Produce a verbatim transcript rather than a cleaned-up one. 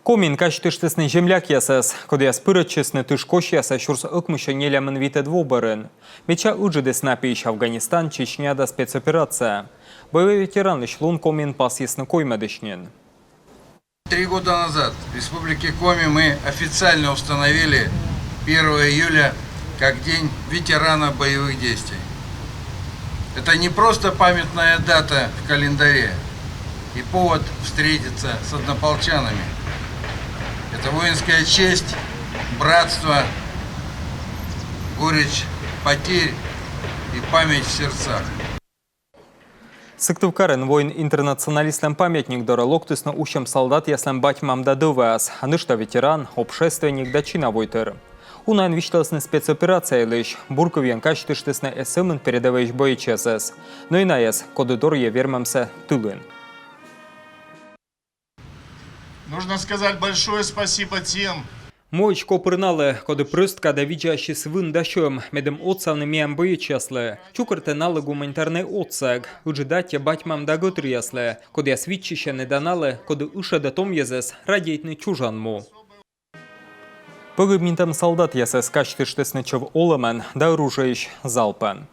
Комиын казьтыштісны землякъясӧс, кодъяс пырӧдчисны тыш косьясӧ сюрс ӧкмыссё нелямын витӧд во бӧрын. Медся ыджыдыс на пиысь — Афганистан, Чечня да спецоперация. Боевӧй ветеранлысь лун Комиын пасйисны коймӧдысь нин. Три года назад в Республике Коми мы официально установили первого июля как День ветерана боевых действий. Это не просто памятная дата в календаре и повод встретиться с однополчанами. Это воинская честь, братство, горечь потерь и память в сердцах. Сыктывкарын воин-интернационалистлӧн памятник дорӧ локтісны усьӧм салдатъяслӧн бать-мам да дӧвӧас, а нӧшта ветеран, общественник да чинавойтыр. Унаӧн висьталісны спецоперация йылысь, бур кывйӧн казьтыштісны эз сӧмын передӧвӧйысь боечьясӧс, но и найӧс, коді дорйӧ вермӧмсӧ тылын. Нужно сказать большое спасибо тем, Мойӧсь копыр налы, коді прӧстка да видзаасис вын да сьӧм, медым отсавны миян боечьяслы. Чукӧртӧ налы гуманитарнӧй отсӧг. Ыджыд аттьӧ бать-мам да гӧтыръяслы, кодъяс виччысьӧны, да налы, коді ышӧдӧ том йӧзӧс радейтны чужан му. Пӧгибнитӧм салдатъясӧс казьтыштісны чӧв олӧмӧн да оружиеысь залпӧн.